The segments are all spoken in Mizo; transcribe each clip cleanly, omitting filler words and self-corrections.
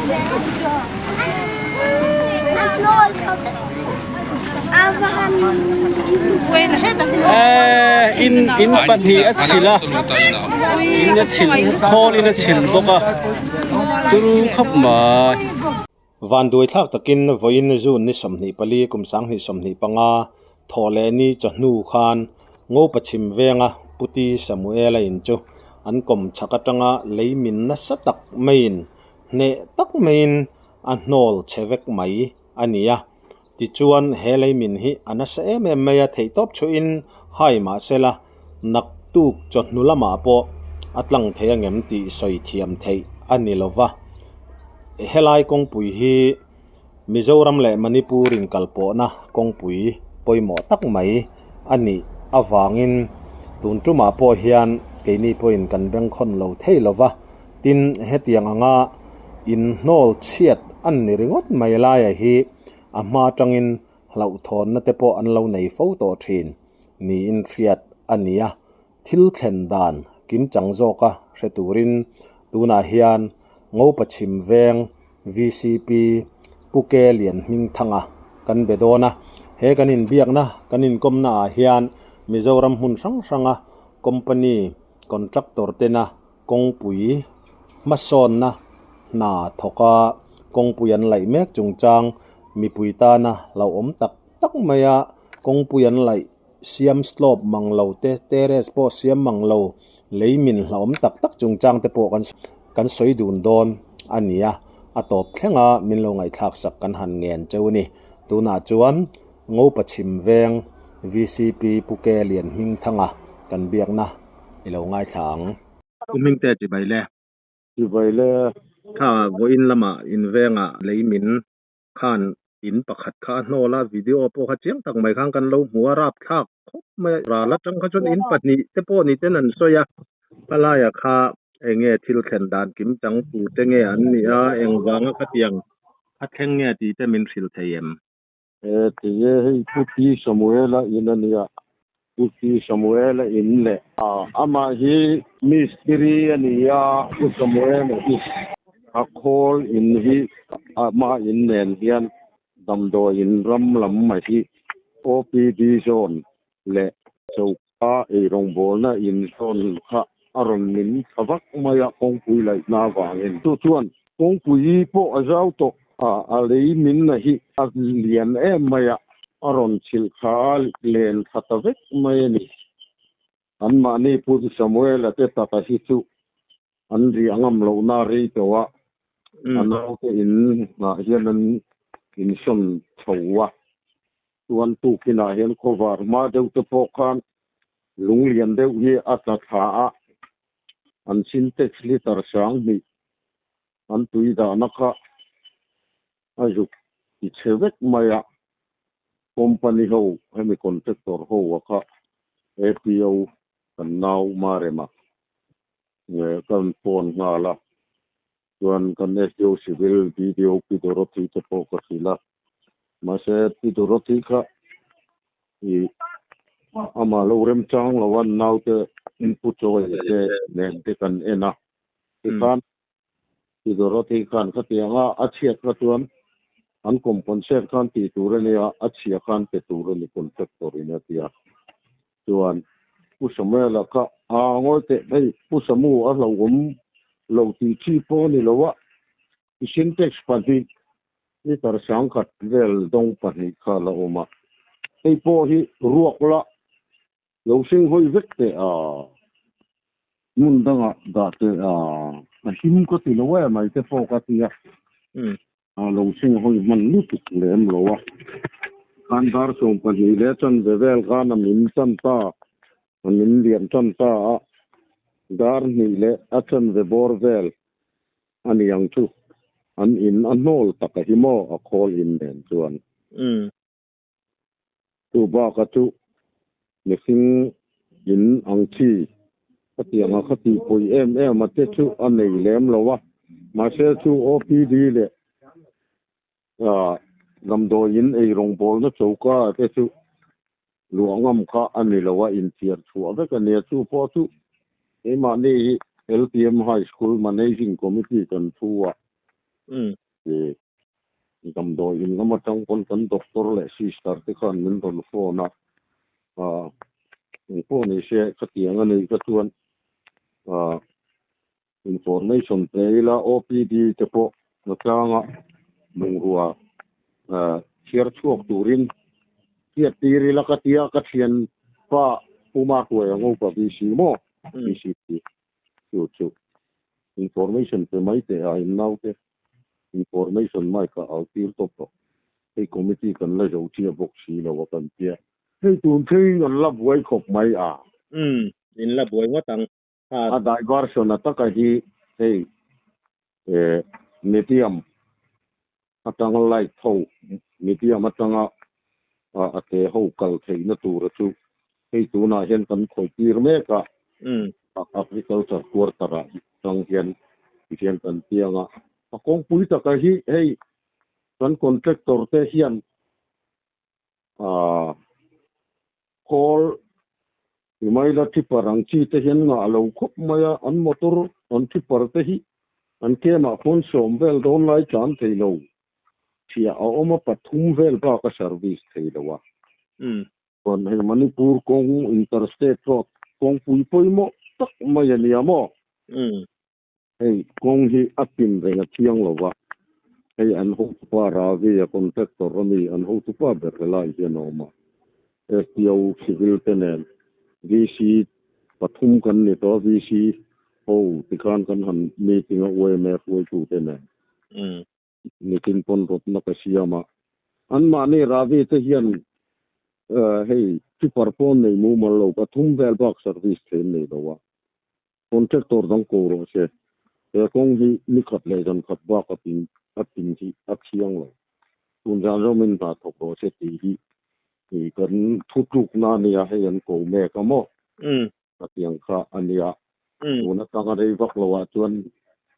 In in pahnih a chhilh a in a chhilh khawl in a chhilh bawk a turu khawp mai. Van duai thlak takin vawiin June ni 24 kum 2025 thawh leh ni chawhnu khan Ngopa chhim venga Puti Samuela in chu an kawm chhak atanga lei min nasa tak maiin hneh tak maiin a hnawl chhe vek mai a ni a. Tichuan he lei min hi a nasa em em mai a, theihtawp chhuahin hai mahsela naktuk chawhnu lamah pawh a tlang thei angem tih sawi thiam theih a ni lova. Helai kawngpui hi Mizoram leh Manipur inkalpawhna kawngpui pawimawh tak mai a nih avangin tun tumah pawh hian keini pawhin kan bengkhawn lo thei lova. Tin, hetiang anga inhnawl chhiat an ni ringawt mai laia hi a hma atangin hlauhthawnna te pawh an lo nei fo tawh thin niin hriat a ni a. Thil thlen dan kim chang zawka hre turin tunah hian Ngopa chhim veng VCP Pu Ke Lian Hmingthanga kan be dawn a. He kan inbiakna kan inkawmna ah hian Mizoram hmun hrang hranga company contractor tena kawngpui hmasawnna hna thawka kawngpui an laih mek chungchang mipui tana hlauhawm tak tak maia kawngpui an laih siam slope mang lo te terrace pawh siam mang lo lei min hlauhawm tak tak chungchang te pawh kan kan sawi dun dawn a ni a a tawp thlenga min lo ngaihthlak sak kan han ngen cheu a ni tunah chuan Ngopa chhim veng V_C_P Pu Ke Lian Hmingthanga kan biakna. I lo ngaithla ang. Pu Hmingte chibai le. Chibai le. Kha vawiin lamah in vengah lei min khan in pakhat kha a hnawl a, video pawh kha chiang tak mai khan kan lo hmu a, rapthlak khawp mai a. Ral atang kha chuan in pahnih te pawh ni ten an sawi a, hmalaiah kha eng nge thil thlen dan kim chang tur te nge an nih a, engvanga khatiang a thleng nge tih te min hrilh thei em? He ti e, hei Pu Pi Samuela in a nia. Pu Pi Samuela in leh. Amah hi mistiri a ni a, Pu Samuela hi a khawl in hi amah in nen hian damdawi in ram lam mai hi OPD zone leh choka eirawngbawlna in zone kha a rawn min thla vak mai a kawngpui laihna avangin. Chu chuan kawngpui pawh a zau tawh a, a lei minna hi a lian em mai a, a rawn chhilh kha a len thla ta vek mai a ni. Anmahni Pu Samuela te taka hi chu an riah ngam lohna rei tawh a, a naute in ah hian an insawn chho a. Chuan tukinah hian khawvar hma deuh te pawh khan lung lian deuh hi a tla thla a, an sintex litre 2000 an tui dahna kha a zuk ti chhe vek mai a, company ho hemi contractor ho a kha APO kan nau Marema nge kan phone nghal a. Chuan kan SDO Civil BDO Pi Dorothy te pawh ka hrilh a, mahse Pi Dorothy kha i amah lo remchang lo a, naute input chawi te nen te kan en a, tikhan Pi Dorothy khan khatianga a chhiat kha chuan an compensate khan tih tur a nia, a chhia khan pe tur a ni contractor in a ti a. Chuan Pu Samuela kha a ngawi teh hei Pu Samu a hlauhawm lo tih chi pawh a ni lo a, i sintex pahnih litre 10,000 vel dawng pahnih kha a la awm a, hei pawh hi ruak la lo seng hawi vek teh a, hmun dangah dah teh a, a him ka ti lo em mai te pawh ka ti a. A lo seng hawi hman lutuk lem lo a, khan dar 12 leh chanve vel khan a min chan ta, a min lian tan ta a, dar hnih leh a chanve bawr vel a ni ang chu, an in a hnawl tak a hi maw a khawl in nen chuan. Chu baka chu mihring in ang chi khatianga kha tihpui em em a te chu a nei lem lo a, mahse chu OPD leh damdawi in ei rawngbawlna choka te chu luah ngam kha a ni lo a, inthiar chhuah vek a nia. Chu pawh chu keimahni hi LTM High School Managing Committee kan thu a. Damdawi in lam atang pawn kan doctor leh sister te khan min rawn phone a, ah engpawh ni se khatiang a nih kha chuan ah information pe ila OPD te pawh hnatlanga bungrua ah chhiar chhuak turin hriat tir ila ka tia ka thianpa Puma hruai ang upa VC maw VC chu chu information pe mai teh a in naute. Information mic ah au tir tawp tawh. Hei committee kan la zo chiah bawk si lo a kan tia. Hei tun thleng an la buai khawp mai a. Umm, in la buai ngawt ang. Ha. A diversion a taka hi hei eh medium atanga light ho medium atanga a te ho kal theihna tura chu hei tunah hian kan khawih tir mek a. Umm. Agriculture quarter ah tang hian tihian kan piang a, a kawngpui taka hi hei kan contractor te hian aah khawl Himaila tipper ang chi te hian ngah lo khawp mai a, an motor an tipper te hi an kemah khawn sawm vel dawn lai tlan thei lo chhiah a awm a, pathum vel bak a service thei lo a. Chuan hei Manipur kawng Interstate Road kawngpui pawimawh tak mai a nia maw? Hei kawng hi a pin reng a thiang lo va, hei an hotupa Ravi a contractor a mi an hotupa ber helai hian a awm a, SDO civil te nen VC pathum kan ni tawh a, VC ho tikhan kan han meeting a YMA hruaitute nen. Nitin pawn rawtna ka siam a, anmahni Ravi te hian hei tipper pawn nei mumal lo pathum vel bak service thei an nei lo a, contractor dang ko rawh se, he kawng hi ni khat leh zan khat bak a pin a pin hi a thiang lo, tun zan zawmin hna thawk rawh se tih hi kan thutlukna a nia, hei an ko mek a maw? Ka tiang kha a nia. Tun atanga rei vak lo ah chuan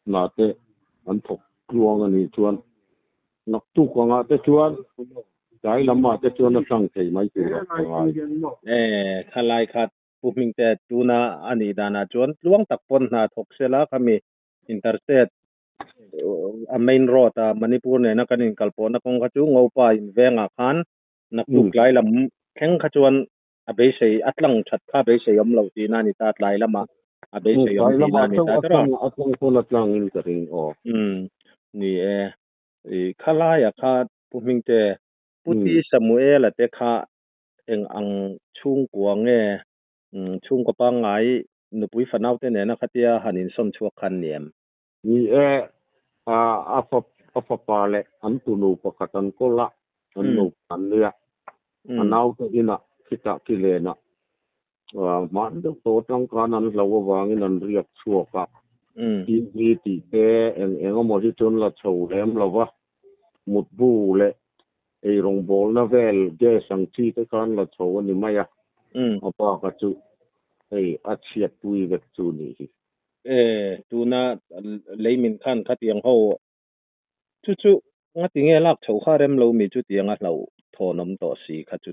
hna te an thawk tluang a nih chuan naktuk angah te chuan tlai lam ah te chuan a tlang thei mai tur ah ka ngai. E, khalai kha Pu Hmingte tuna a nih danah chuan tluang tak pawn hna thawk sela khami interstate a main road a Manipur nena kan inkalpawhna kawng kha chu Ngopa invengah khan naktuk tlai lam thleng kha chuan a beisei a tlang that kha beisei awm loh tihna a ni ta, tlai lamah a beisei awm tihna a ni ta tawrh a. A tlang pawn a tlangin ka ring aw. Umm ni e, i khalaia kha Pu Hmingte, Pu T Samuela te kha eng ang chhungkua nge chhungkaw pangngai nupui fanau te nena khatia han insawn chhuak khan ni em? Ni e, a fapa leh an tunu pakhat an kawl a, an nupa an nia. A naute inah khitah khi lenah hman deuh tawh atang khan an hlo avangin an riak chhuak a. TV tih te eng eng emaw hi chuan la chho lem lo va, mutbu leh eirawngbawlna vel gas ang chi te khan la chho a ni mai a. A baka chu hei a chhiatpui vek chu nih hi. E, tuna lei min khan khatiang ho chu chu ngati nge lak chho kha rem lo mi chutiang a hlauh thawn awm tawh si kha chu.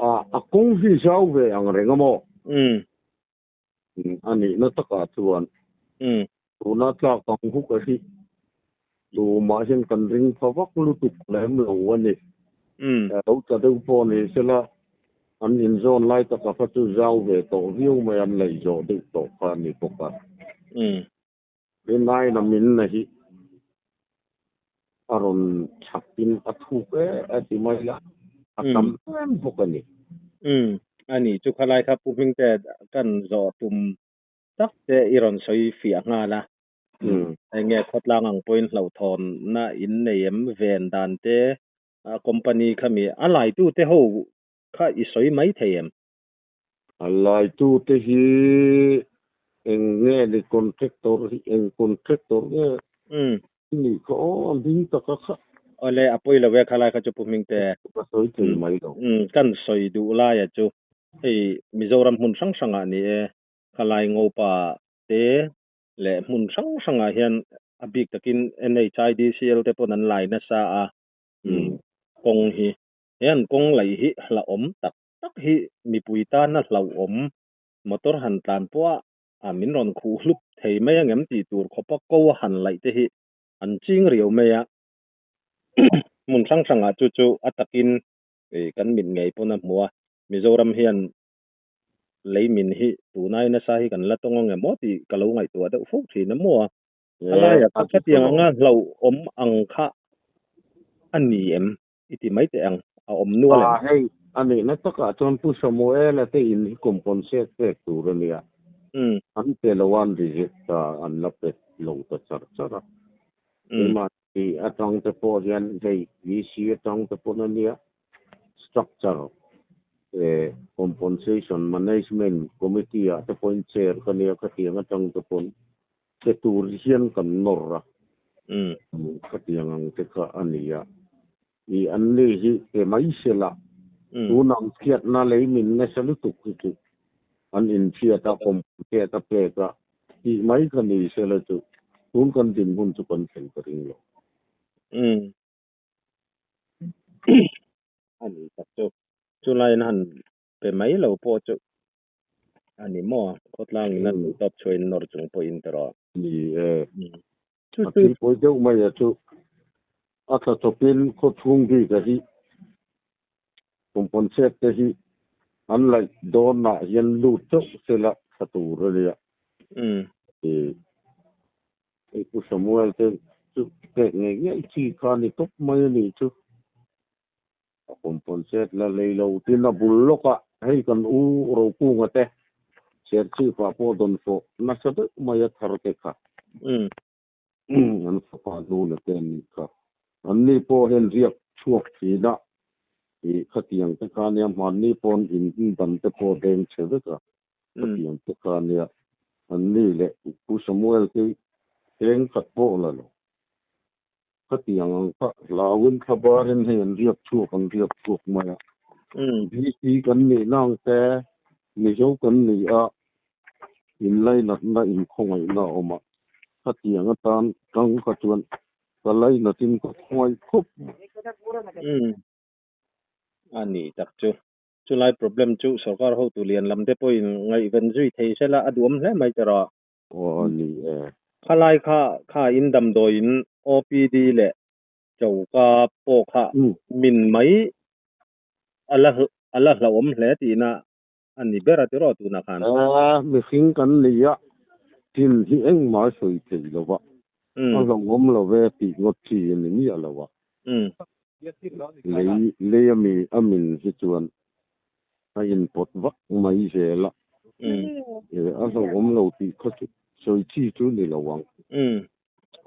A, a kawng hi zau ve ang reng a maw? Umm. A nihna takah chuan. Umm. Tuna tlak ang huk a hi tumah hian kan ring pha vak lutuk lem lo a ni. Umm. Lo tla deuh pawh ni sela An inzawn lai taka kha chu zau ve tawh viau mai an laih zawh deuh tawh kha a ni bawk a. Rinaiin a minna hi a rawn chhakin a thuk e a ti mai a, a tam em bawk a ni. Umm, a ni chu khalai kha Pu Hmingte kan zawh tum tak te i rawn sawi fiah nghal a. Eng nge khawtlang ang pawhin hlauhthawnna in nei em ven dan te A company kha mi a laitute ho kha i sawi mai thei em? A laitute hi eng nge ni contractor hi eng contractor nge ni kha aw a hming taka kha. Awle a pawi lo e khalai kha chu Pu Hmingte. Ka sawi thei mai lo. Kan sawi duh laia chu hei Mizoram hmun hrang hrangah ni e khalai ngopa te leh hmun hrang hrangah hian a bik takin NHIDCL te pawn an lai nasa a. Kawng hi he an kawng laih hi hlauhawm tak tak hi mipui tana hlauhawm motor han tlan pawh a min rawn khuh hlup thei mai angem tih tur khawpa ko a han laih te hi an ching riau mai a. Hmun hrang hrangah chu chu a takin ih kan mit ngei pawn a hmu a, Mizoram hian lei min hi tunai nasa hi kan la tawng ang em aw tih ka lo ngaihtuah deuh fo thin a maw a. A laia kha khatiang anga hlauhawm ang kha a ni em i ti mai teh ang, a awm nual em? A hei, a nihna takah chuan Pu Samuela te in hi compensate pek tur a nia. An pe lo a, an reject a, an la pe lo ta char char a. Keimah tih atang te pawh hian hei VC atang te pawn a nia, structure eh compensation management committee ah te pawhin chair ka nia khatiang atang te pawn Che tur hian kan nawr a, khatiang ang te kha a ni a. I an ni hi pe mai sela, tun ang chhiatna lei min nasa lutuk hi chu an inchhiat a, complicate a pek a tih mai kha ni sela chu tun kan dinhmun chu kan thlen ka ring lo. A ni tak chu, chulaiin han pe mai lo pawh chu A ni maw? Khawtlang in a duh tawp chhuain nawr chung pawhin ti rawh. Ni e. A thil pawi deuh mai a chu a tla chawpin khaw chhung bik a hi kumpawn chhet te hi an laih dawnah hian lut chauh sela tha tur a nia. Hei Pu Samuel te chu pek ngei ngei chi kha a ni tawp mai a nih chu. A compensate la lei lo tin a bul lawk a, hei kan u Rokunga te Serchhip ah pawh dawn fawh nasa deuh mai a thar te kha an fapa hnuna te an nih kha. An ni pawh hian riak chhuak thin a, ih khatiang te kha ania hmanni pawn in dan te pawh deng chhe vek a, khatiang te kha ania an ni leh Pu Samuel te eng khat pawh la lo. Khatiang ang kha hlauin thla barin hei an riak chhuak an riak chhuak mai a. VC kan nih na ang te, Mizo kan ni a, inlainatna inkhawngaihna a awm a. Khatiang atan tang kha chuan ka lainatin ka khawngaih khawp mai. A ni tak chu. Chulai problem chu sorkar hotu lian lam te pawhin ngaihven zui thei sela a duhawm hle mai tiraw. Aw a ni e. Khalai kha kha in damdawiin OPD leh choka pawh kha min mai a la a la hlauhawm hle tihna a ni ber a tiraw tunah khan. A mihring kan ni a, thil hi engmah a sawi thei lo va, a hlauhawm lo ve tih ngawt chi a ni miah lo a. Lei lei a mi a min hi chuan a inpawt vak mai zel a, a hlauhawm lo tih kha chu sawi chi chu ni lo ang.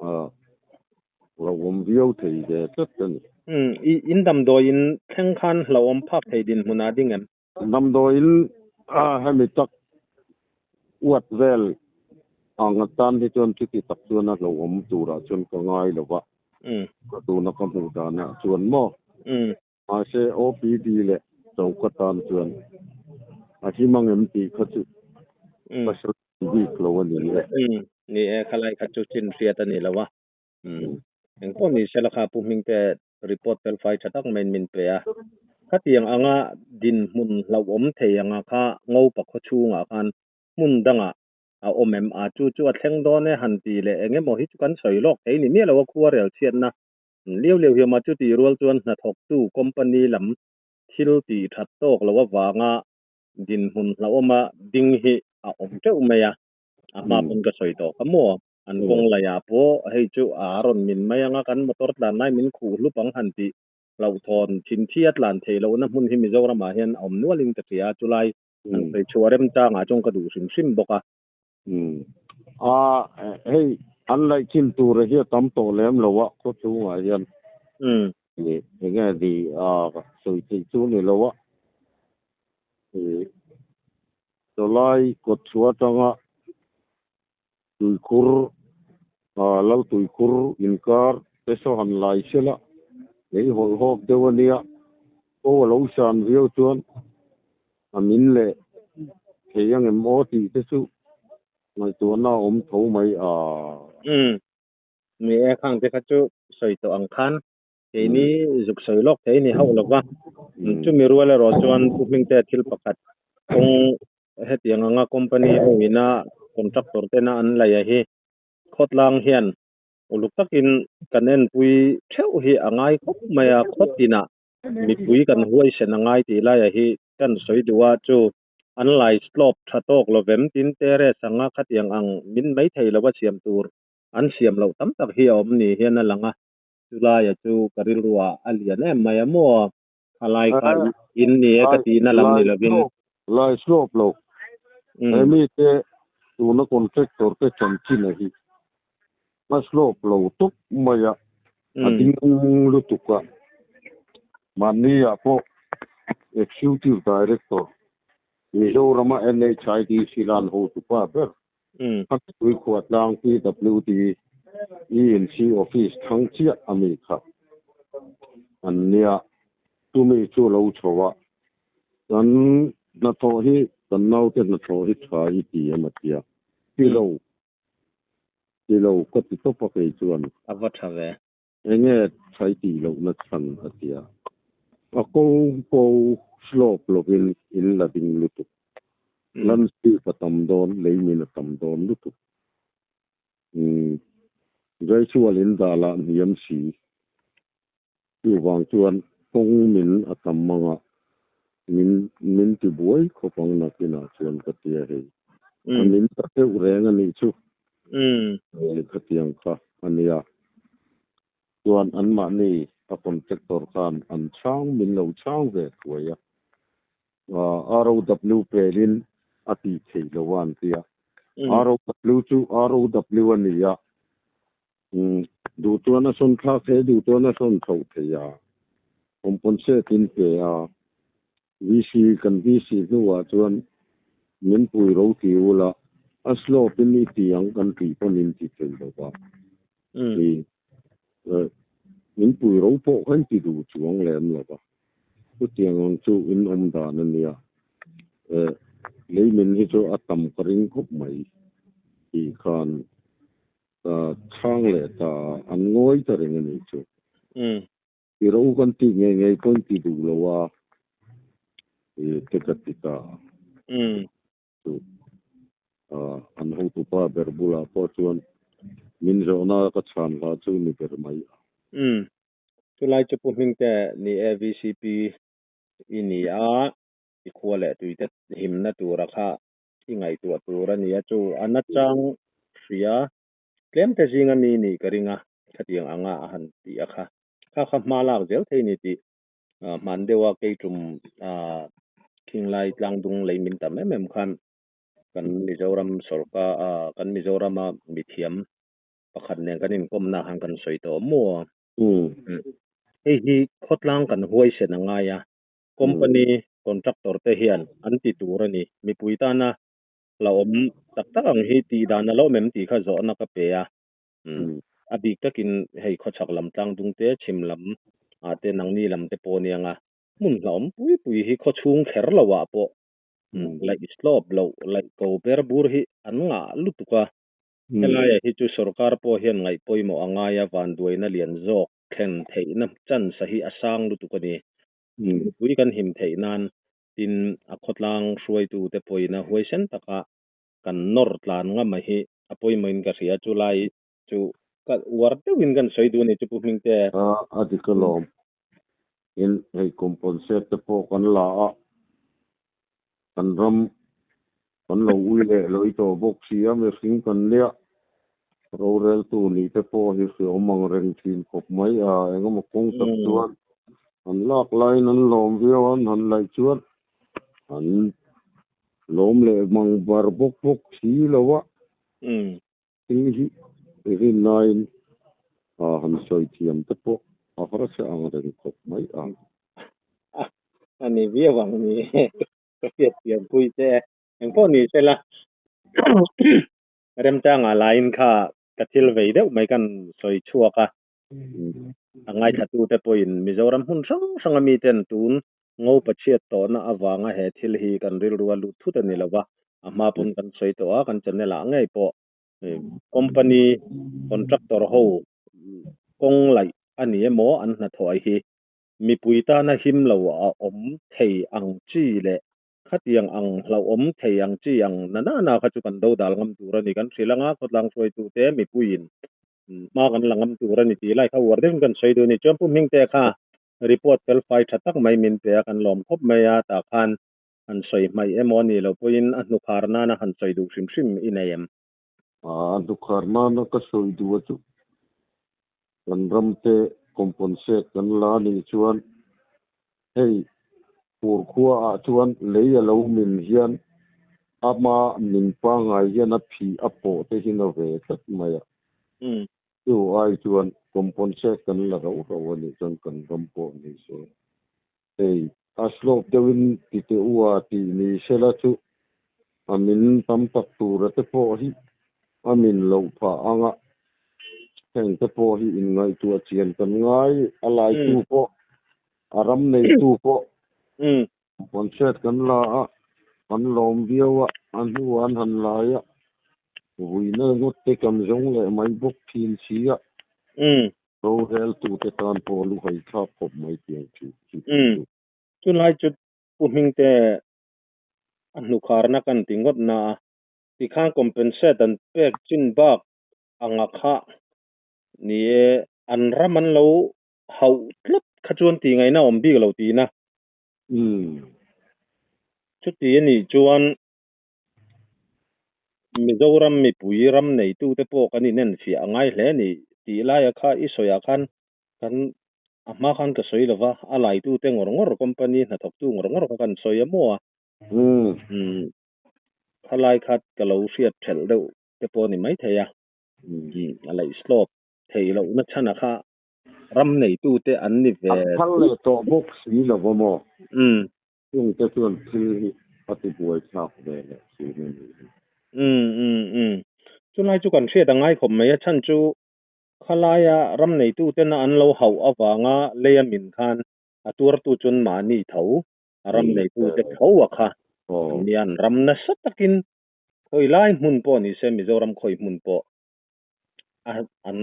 A hlauhawm viau thei ve tlat a ni. I in damdawiin thleng khan hlauhawm phak thei dinhmun ah ding em? Damdawiin a hemi tak uat vel ang atan hi chuan chuti tak chuan a hlauhawm turah chuan ka ngai lo va, ka tuna ka hmuh danah chuan maw? Mahse OPD leh choka tan chuan a him ang em tih kha chu ka hre bik lo a ni e. Ni e, khalai kha chu chin hriat a ni lo a. Engpawh ni sela kha Pu Hmingte report fel fai tha tak maiin min pe a. Khatiang anga dinhmun hlauhawm thei anga kha Ngopa khaw chhungah khan hmun dangah a awm em? A chu chu a thleng dawn e han ti leh eng emaw hi chu kan sawi lawk thei ni miah lo a khua rel chhiatna Liau liau hiam a chuti rual chuan hnathawktu company lam thil tih that tawk lo avanga dinhmun hlauhawma ding hi a awm teuh mai a, a hma pawn ka sawi tawh kha maw? An kawng laiah pawh hei chu a rawn min mai anga kan motor tlan lai min khuh hlup ang han tih hlauhthawn thinthi a tlan theih lohna hmun hi Mizoramah hian a awm nualin ka hria a, chulai an sawi chhuah remchangah chuan ka duh hrim hrim bawk a. A hei an laih chin tur hi a tam tawh lem lo a khaw chhungah hian eng nge ni a sawi theih chu ni lo a chawlai kawt chhuah atanga tuikhur lal tuikhur inkar te saw han lai sela lei hawlh hawk deuh a nia aw a lo san viau chuan A min leh thei ang em aw tih te chu ngaihtuahna a awm tho mai a. Umm. Ni e, khang te kha chu sawi tawh ang khan keini zuk sawi lawk thei ni hauh lova. Chumi rual erawh chuan Pu Hmingtea thil pakhat kawng hetiang anga company ho ina contractor tena an laih a hi khawtlang hian. Uluk takin kan enpui theuh hi a ngai khawp mai a, khaw tinah mipui kan huaisen a ngai tih laiah hi kan sawi duh a, chu an lai slope tha tawk lovem tin terrace anga khatiang ang min mai thei lova siam tur an siam loh tam tak hi a awm ni hian a lang a, chulaia chu ka rilruah a lian em mai a maw? Khalai kha in ni e ka tihna lam ni lovin. Lai slope lo he mite tuna contractor te chanchin a hi a slope lo tawp mai a, a ding lutuk a, mahni ah pawh Executive Director Mizorama NHIDC lan hotupa ber Khatpui Khuatlang PWD ENC Office thang chiah a mi kha an nia. Chumi chu lo chho a, kan hnathawh hi kan naute hnathawh hi tha i ti em a tia. Ti lo, ti lo ka ti tawp a kei chuan. A va tha ve. Enge tha i tih lohna chhan a tia. A ko ko slope lovin in la ding lutuk. Landscape a tam dawn, leimin a tam dawn lutuk. Umm Gradual in dah lah hniam si. Chuvang chuan kawng min a tam anga min min ti buai khawp ang nakinah chuan ka tia hei. A min ta deuh reng a nih chu. Khatiang kha a nia. Chuan anmahni a contractor khan an chhang min lo chhang ve thuai a. ROW pelin a tih theih lo a an tia. ROW chu ROW a ni a. Duh chuan a sawn thlak thei a, duh chuan a sawn chhoh thei a. Compensate in pe a. VC kan VC hnuah chuan min pui ro ti ula, a slope in i ti ang kan tih pawn in ti thei lo va. Min pui ro pawh kha in ti duh chuang lem lo va. Chutiang ang chu in awm dan a nia. Lei min hi chu a tam ka ring khawp mai tih khan ka chhang leh ta an ngawi ta reng a nih chu. I ro kan tih ngei ngei pawh in ti duh lo a te ka ti ta. Chu an hotupa ber bulah pawh chuan min zawhna ka chhan hla chu ni ber mai a. Chulai chu Pu Hmingte ni e VCP i ni a, i khua leh tuite himna tura kha i ngaihtuah tur a ni a, chu a nachang hria tlemte zinga mi nih ka ring a, khatiang anga a han ti a kha. Kha kha hma lak zel thei ni tih hman deuha keitum Khinglai tlangdung lei min tam em em khan kan Mizoram sawrkar kan Mizorama mithiam pakhat nen kan inkawmna khan kan sawi tawh maw a. Hei hi khawtlang kan huaisen a ngai a, company contractor te hian an ti tur a ni. Mipui tana hlauhawm tak tak ang hi tih dan a lo awm em tih kha zawhna ka pe a. A bik takin hei khawchhak lam tlangdung te, chhim lam ah te, nangni lam te pawh aniang a, hmun hlauhawm pui pui hi khawchhung kher lo ah pawh laih slope loh laih ko ber bur hi an ngah lutuk a. Helaiah hi chu sorkar pawh hian ngaih pawimawh a ngai a, vanduaina lian zawk thlen theihna chance hi a sang lutuk a ni. Mipui kan him theih nan tin a khawtlang hruaitute pawhin a huaisen taka kan nawr tlan ngam a hi a pawimawhin ka hria. Chulai chu ka uar deuhin kan sawi duh a ni chu Pu Hmingte. A dik alawm. Tin, hei compensate te pawh kan la a, kan ram kan lo ui leh lawih tawh bawk si a, mihring kan nia roreltu nih te pawh hi hriawm ang reng thin khawp mai a, engemaw kawng tak chuan an lak laiin an lawm viau a, an han laih chuan an lawm leh mang bar bawk bawk si lo a. Thil hi rinnain han sawi thiam te pawh a harsa ang reng khawp mai a. A ni viau ang ni ka hriat thiam pui che e. Engpawh ni sela remchanga laiin kha ka thil vei deuh mai kan sawi chhuak a. A ngaithlatute pawhin Mizoram hmun hrang hranga miten tun ngo pachhiat tawhna avanga he thil hi kan rilru a lut thut a ni lo va, a hma pawn kan sawi tawh a, kan channel ah ngei pawh company contractor ho kawng laih a ni emaw an hnathawh ai hi mipui tana him lo a awm thei ang chi leh khatiang ang hlauhawm thei ang chi ang na na na kha chu kan dodal ngam tur a ni. Kan hrilh anga khawtlang hruaitute mipuiin. Hma kan la ngam tur a ni tih lai kha uar deuhin kan sawi duh a ni. Chuan Pu Hmingte kha report fel fai tha tak mai min pe a, kan lawm khawp mai a, tah khan han sawi hmaih emaw a nih loh pawhin a hnukhar nana han sawi duh hrim hrim i nei em? A hnukhar nana ka sawi duh a chu kan ramte compensate kan la a nih chuan hei fur khua ah chuan lei a lo min hian ama min pangngai hian a phih a pawh te hi na ve tlat mai a. Chu ai chuan compensate kan la rauh rauh a nih chuan kan ram pawh ni se. Hei a slope deuhin ti teh u a tih ni sela chu a min tam tak tura te pawh hi a min loh phah ang a, heng te pawh hi inngaihtuah chian kan ngai, a laitu pawh, a ram neitu pawh concert kan la a, kan lawm viau a, a hnuah an han lai a, vuina ngawt te kan zawng leh mai bawk thin si a. Roreltute tan pawh lu hai thlak khawp mai tiang thin hi chu. Chulai chu Pu Hmingte a hnukharna kan ti ngawt na a, tikhan compensate an pek chin bak anga kha ni e, an ram an lo hauh tlat kha chuan tih ngaihna a awm bik lo tihna. Chuti a nih chuan Mizoram mipui ram neitute pawh kan inenfiah a ngai hle a ni tih laia kha i sawiah khan kan a hma khan ka sawi lova, a laitute ngawr ngawr company hnathawktu ngawr ngawr kha kan sawi a maw a? Khalai kha ka lo hriat thelh deuh te pawh a ni maithei a, a laih slope theih lohna chhana kha ram neitute an ni ve. A phal leh tawh bawk si lova maw? Chungte chuan thil hi a ti buai thlak ve leh thin a nih hi. Umm umm umm. Chulai chu kan hriat a ngai khawp mai a chhan chu khalaia ram neitutena an lo hauh avanga lei a min khan a tuartu chuan mahni tho a ram neitute tho a kha an nia an ram nasa takin khawi lai hmun pawh ni se Mizoram khawi hmun pawh a an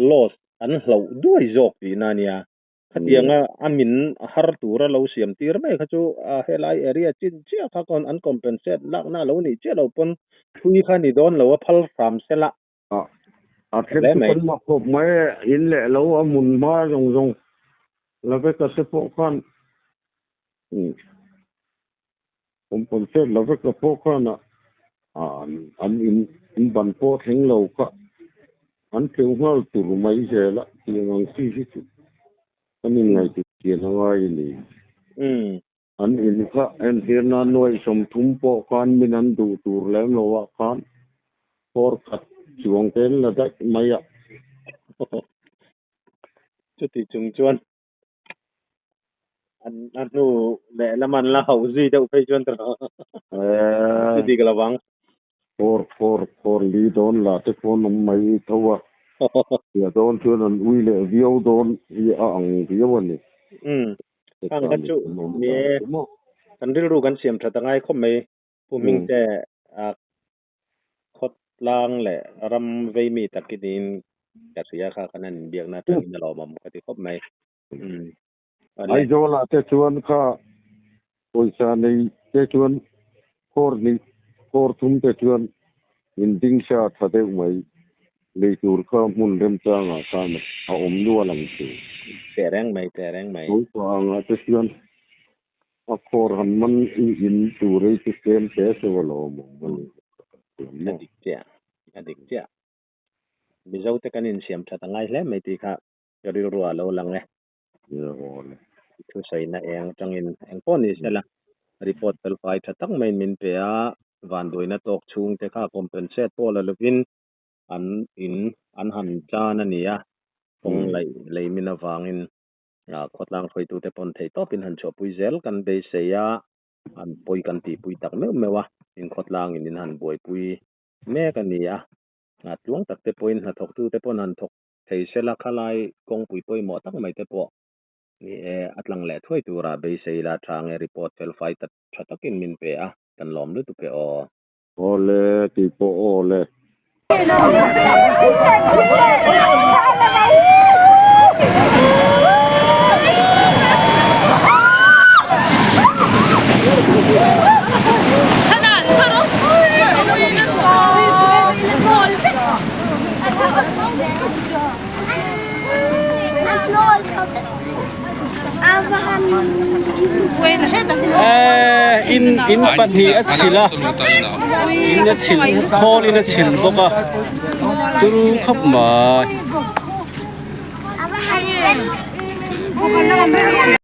loss an hloh duai zawk tihna a nia. Khatianga a min har tura lo siam tir mai kha chu helai area chin chiah kha kawn an compensate lakna a lo nih chiah lo pawn thui kha ni dawn lo a phal hram sela. A then chu kan mak khawp mai e, in leh lo a hmun hma zawng zawng la vek a se pawh khan compensate la vek a pawh khan an in ban pawh thleng lo kha an tleu nghal tur mai zel a tiang ang chi hi chu kan inngaihtuah chian a ngai a ni. An in kha entir nan nuaih 30 pawh khan min an duh tur lem lo ah khan four khat chuang te an la daih mai a. Chuti chung chuan an a hnu leh lam an la hauh zui deuh phei chuan chu dik lo vang. Four four four li dawn lah te pawh an awm mai tho a, tia dawn chuan an ui leh viau dawn hi a ang viau a ni. Umm khang kha chu ni e, kan rilru kan siam that a ngai khawp mai Pu Hmingte a Khawtlang leh ram vei mi tak hi niin ka hria kha kan han inbiakna atangin a lawmawm ka ti khawp mai. Aizawl ah te chuan kha pawisa nei te chuan khawr hnih khawr thum te chuan in ding sa tha deuh mai lei tur kha hmun remchang ah khan a awm nual ang chu. Teh reng mai, teh reng mai. Pawisa ang ah te chuan A khawr han man i in tur ei chu tlem hle se va lo awm ang a ni. A dik chiah, a dik chiah. Mizo te kan insiam that a ngai hle mai tih kha ka rilru ah lo lang e. Thusawiina eng atangin eng pawh ni sela report felfai tha tak maiin min pe a, vanduaina tawk chhungte kha compensate pawh la lovin an in an han tan a ni a, kawng laih lei min avangin Khawtlang hruaitute pawn theih tawpin han chhuahpui zel kan beisei a, an pawi kan tihpui tak meuh meuh a, in khawtlangin in han buaipui mek a ni a, tluang tak te pawhin hnathawktute pawn han thawk thei sela khalai kawngpui pawimawh tak mai te pawh ni e, a tlang leh thuai tura beisei la tha nge report felfai ta tha takin min pe a, kan lawm lutuk e aw. Awle tih pawh awle. Eh in in pahnih a chhilh a in a chhilh khawl in a chhilh bawk a turu khawp mai.